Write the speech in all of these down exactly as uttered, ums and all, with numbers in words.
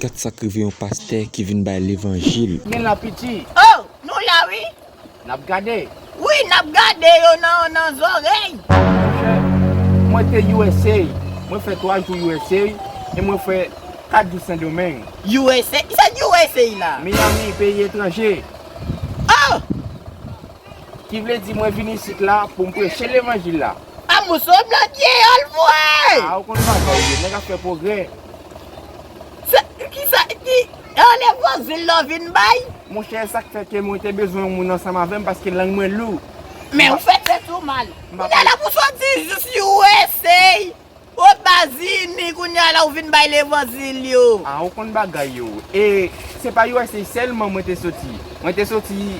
Gad sa k rive yon pastè ki vin bay levanjil. Men la piti. Oh, nou la wi. N ap gade. Wi, n ap gade yo nan nan zòrèy. Monchè, mwen te U S A. Mwen fè twa jou U S A e mwen fè kat jou Sendomeng. U S A? Kisa U S A la? Miami, peyi etranje. Oh! Ki vle di mwen vin isit la pou m preche levanjil la. A moso blan kreyòl vre! A ou konn bagay yo, nèg ap fè pwogrè. Sa, kisa, ki, an levanjil la w vin bay? Monchè, sa k fè ke mwen te bezwen yon moun ansanm avè m paske lang mwen lou. Men ou fè tèt ou mal. Kounye a la pou soti jis U S A. Etazini, kounye a la ou vin bay levanjil yo. A ou konn bagay yo. E se pa U S A sèlman mwen te soti. Mwen te soti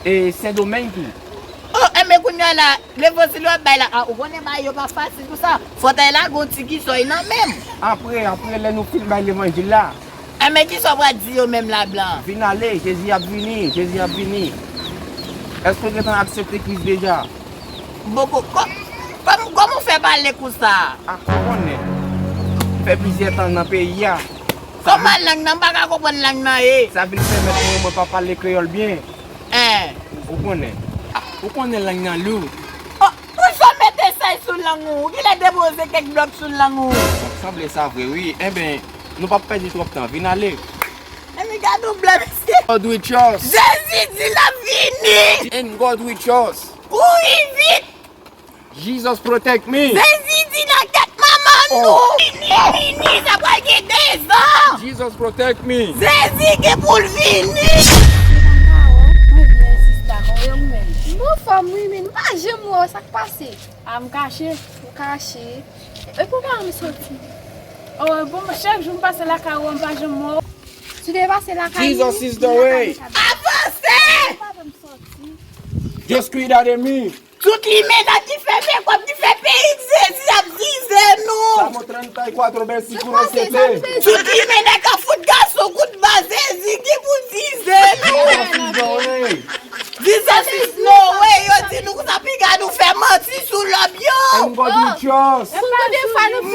e Sendomeng tou. Oh, enben kounye a la, levanjil yo ap bay la, a ou konnen bagay yo pa fasil konsa. Fòt al lage yon ti kisoy nan men m. Apre, apre lè nou fin bay levanjil la. Enben kisa w pral di yo menm la blan? Vin ale, Jezi ap vini, Jezi ap vini. Èske w gentan aksepte Kris deja? Boko, kò, kòm, kòman w fè pale konsa? A ou konnen, m fè plizyè tan nan peyi a. Kòman lang nan, m pa ka konprann lang nan e. Sa vin pèmèt mwen, mwen pa pale kreyòl byen. Hein. Ou konnen. Ou konnen lang nan lou. Oh, ou janm mete sèl sou lang ou. Ou genlè depoze kèk blòk sou lang ou. Bon, sanble sa vre wi. Enben, nou p ap pèdi twòp tan. Vin ale. Enben gade yon blan mesye. God we trust. Jezi di l ap vini. In God we trust. Kouri vit. Jesus protect me. Jezi di nan tèt manman nou. Vini, vini, sa pral gen dezòd. Jesus protect me. Jezi gen pou l vini. Mwen byen sista, kòman w ye ou menm? M anfòm wi, men m pa janm wè w, sa k pase? A m kache. Ou kache. E pou pa m soti? O bon, chak jou m pase lakay ou an, m pa janm wè w. Si w te pase lakay ou, Jesus is the way. Avanse! Ou pa janm soti. Just cuidar de mim. Tout limena ki fè mekòp ki fè peyi Jezi ap vize nou. Salmo trenta e kuatro versículo siete. Tout limena k ap fout gason kout bal Jezi ki pou vize nou. Jesus is no way yo di nou konsa piga nou fè manti sou lòm yo. M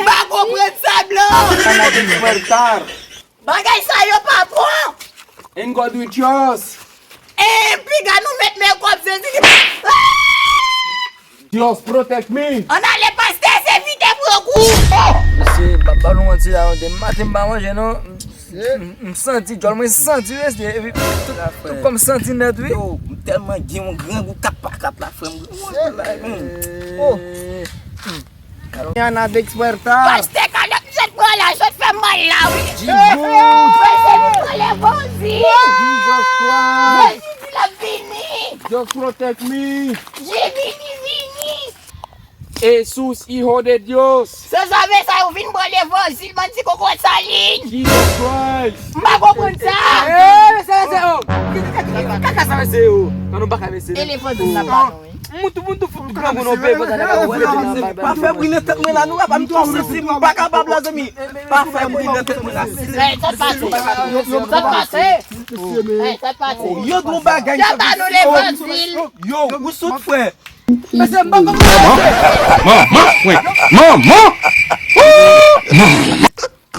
pa konprann sa blan. Bagay sa yo pa bon. In God we trust. E piga nou met men kòb Jezi ki. Dios protect me. Ann ale pastè se vite pran kou. Mesye m pap ba nou manti la non, depi maten m pa manje non. M santi djòl mwen santi mesye epi tout kò m santi nèt wi. Yo m tèlman gen yon grangou kat pa kat la frè m. Oh. Mañana despertar. Pastè kalòt misye t pran la sot fè mal la wi. Pastè vin pran levanjil. Jesus Christ. Jezi di l ap vini. Just protect me. Jezi vini. Jesus hijo de Dios. Sanzave sa yo vin pran levanjil bandi koko salin. Jesus Christ. M pa konprann sa. Eee mesye mesye o. Kaka sa mesye o. Nan nou baka mesye. E levanjil la pa non. Moun tou moun tou fout gran moun nou peye konsa nèg ap wè depi nan bay bay. Pa fè bri nan tèt mwen la nou apa m twò santi m pa kapab la zanmi. Pa fè bri nan tèt mwen la. Sa t pase? Sa t pase? Sa t pase? Yo di yon bagay. Yo ba nou levanjil. Yo ou sot frè. Mesye m pa konn. Manman, manman, manman.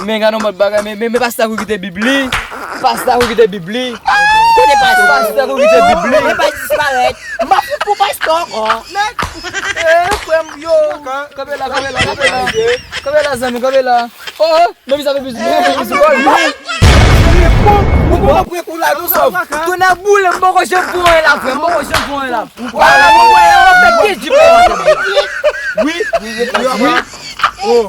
Men gade yon mòd bagay, men men men pastè kou kite bib li. Pastè kou kite bib li. Kote pastè? Pastè kou kite bib li. Men pa disparèt. M pa fout pou pastè ankò. Nèg. Eh frè m yo. Kanpe la, kanpe la, kanpe la. Kanpe la zanmi, kanpe la. Oh oh, men vizaj piblik, men vizaj piblik. Ou poko pran kou la tou sòf. Tonnè boule m poko janm pran la frè m, poko janm pran la. Ou pa la mwen wè yo fè ki jip. Wi, wi, wi. Oh.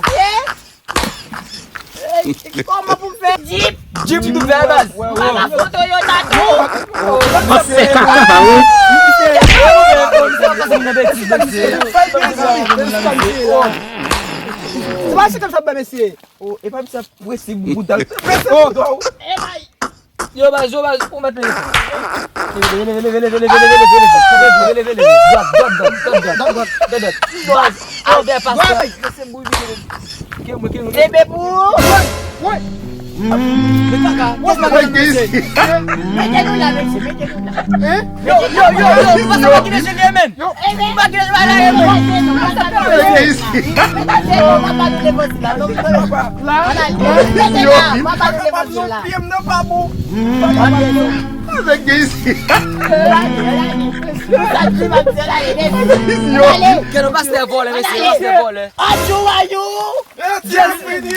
Kòman pou m fè dip? Dip nou fè baz. Mwen pa foto yo tatou. Mwen se kaka pa ou. Se pa se konsa ba mesye. O e pa misye ap prese bouda l. Prese bouda w. Yo baz, yo baz, ou mèt leve. Leve, leve, leve. Dwat, dwat, dwat, dwat, dwat. Baz, al dèyè pastè. Kenbe pou ou. Mete nou la, mesye, mete nou la. Yo, yo, yo, yo, nou pa sa pa kite jeli, men. Yo, nou pa kite jeli, men. Mete nou la, mete nou la. Mete nou la, mete nou la. Mete nou la. Kè nou pastè vòlè, mesye, pastè vòlè. Ayou, ayou. Dyèl fini.